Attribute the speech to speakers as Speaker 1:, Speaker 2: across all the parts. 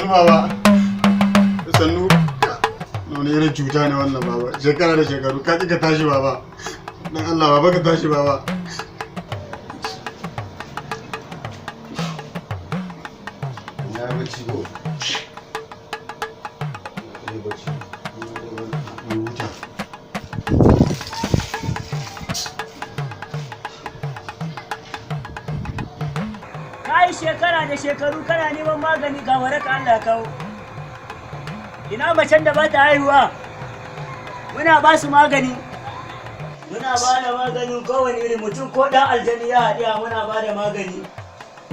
Speaker 1: Baba, sannu. Wani irin cuta ne wannan, baba? Shekara da shekaru ka ƙi ka tashi, baba. Dan Allah, baba, ka tashi, baba.
Speaker 2: Ya bacci ko? Ya bacci.
Speaker 1: Mu huta.
Speaker 3: Ka yi shekara da shekaru kana neman magani, ga waraka Allah ya kawo. Ina macen da ba ta haihuwa? Muna ba su magani. Muna ba da maganin kowane irin mutum, ko ɗan aljani ya haɗe, muna ba da magani.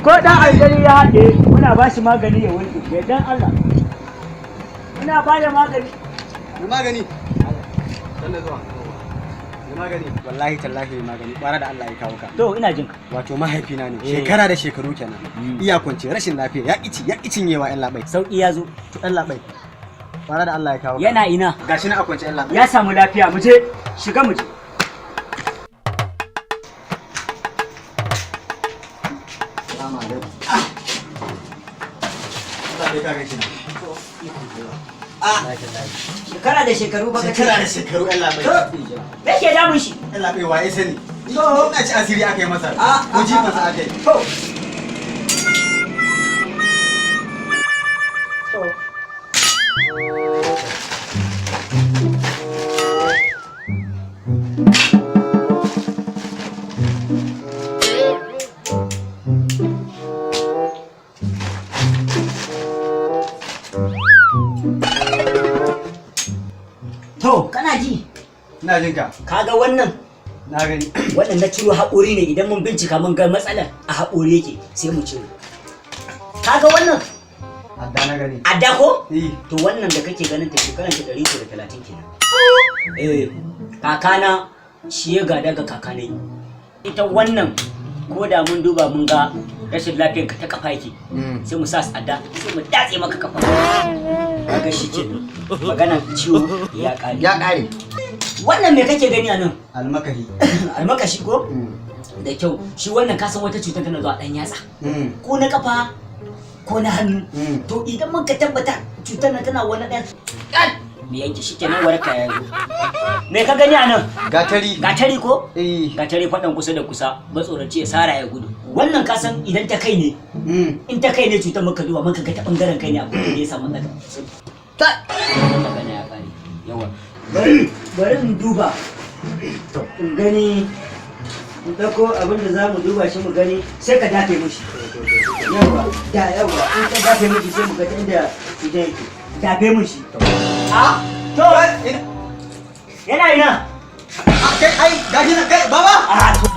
Speaker 3: Ko ɗan aljani ya haɗe, muna ba shi magani ya warke. Da yardan Allah. Muna ba da magani.
Speaker 2: Mai magani. Sannan zuwa. Mai magani. Wallahi tallahi, mai magani. Bara da Allah ya kawo ka.
Speaker 3: To, ina jin ka.
Speaker 2: Wato mahaifina ne.
Speaker 3: Eh.
Speaker 2: Shekara da shekaru kenan. Iya kwance rashin lafiya ya ƙici ya ƙi cinyewa, yan labai.
Speaker 3: Sauƙi ya zo.
Speaker 2: To, yan labai. Bara da Allah ya kawo ka.
Speaker 3: Yana ina?
Speaker 2: Gashi na a kwance, yan labai.
Speaker 3: Ya samu lafiya, mu je. Shiga mu je.
Speaker 2: Salamu alaikum. Allah dai ka gaishe ni.
Speaker 3: Shekara da shekaru baka ce.
Speaker 2: Shekara da shekaru, yan labai.
Speaker 3: To, me ke damun shi?
Speaker 2: Yan labai, waye sani? Ina ci asiri aka yi masa. Ko jifansa aka yi.
Speaker 3: To. To. To, kana ji?
Speaker 2: Ina jin ka.
Speaker 3: Kaga wannan?
Speaker 2: Na gani.
Speaker 3: Wannan na ciro haƙori ne. Idan mun bincika mun ga matsalar a haƙori yake, sai mu ciro. Kaga wannan?
Speaker 2: Adda na gani.
Speaker 3: Adda ko?
Speaker 2: Eh.
Speaker 3: To, wannan da kake ganin ta, shekaran ta 330 kenan. Eh, kakana shi ya gada ga kakanai. Ita wannan, ko da mun duba mun ga rashin lafiyar ka ta kafa yake, sai mu sa su adda, sai mu datse maka kafa. Kaga shi kenan, maganan ciwo ya ƙare.
Speaker 2: Ya ƙare.
Speaker 3: Wannan me kake gani a nan?
Speaker 2: Almakahi.
Speaker 3: Almakashi ko? Da kyau. Shi wannan, kasan wata cutar tana zuwa ɗan yatsa, ko na kafa ko na hannu. To, idan muka tabbata cutar nan tana wani ɗan ɗan me yanke, shi kenan, waraka ya zo. Me ka gani a nan?
Speaker 2: Gatari.
Speaker 3: Gatari ko?
Speaker 2: Eh.
Speaker 3: Gatari, faɗan kusa da kusa, matsoraci ya sara ya gudu. Wannan kasan idan ta kai ne, in ta kai ne cutar, muka duba muka ga ta ɓangaren kai ne, akwai da ya samu matsala.
Speaker 2: Ta.
Speaker 3: Magana ya ƙare. Yawa, bari bari in duba in gani, in ɗauko abin da za mu duba shi mu gani, sai ka dafe mishi. Yawa da yawa, in ka dafe mishi sai mu ga ta inda cutar yake. Dafe mishi. A to, yana ina?
Speaker 2: Kai, ai gashi na kai, baba.
Speaker 3: A to.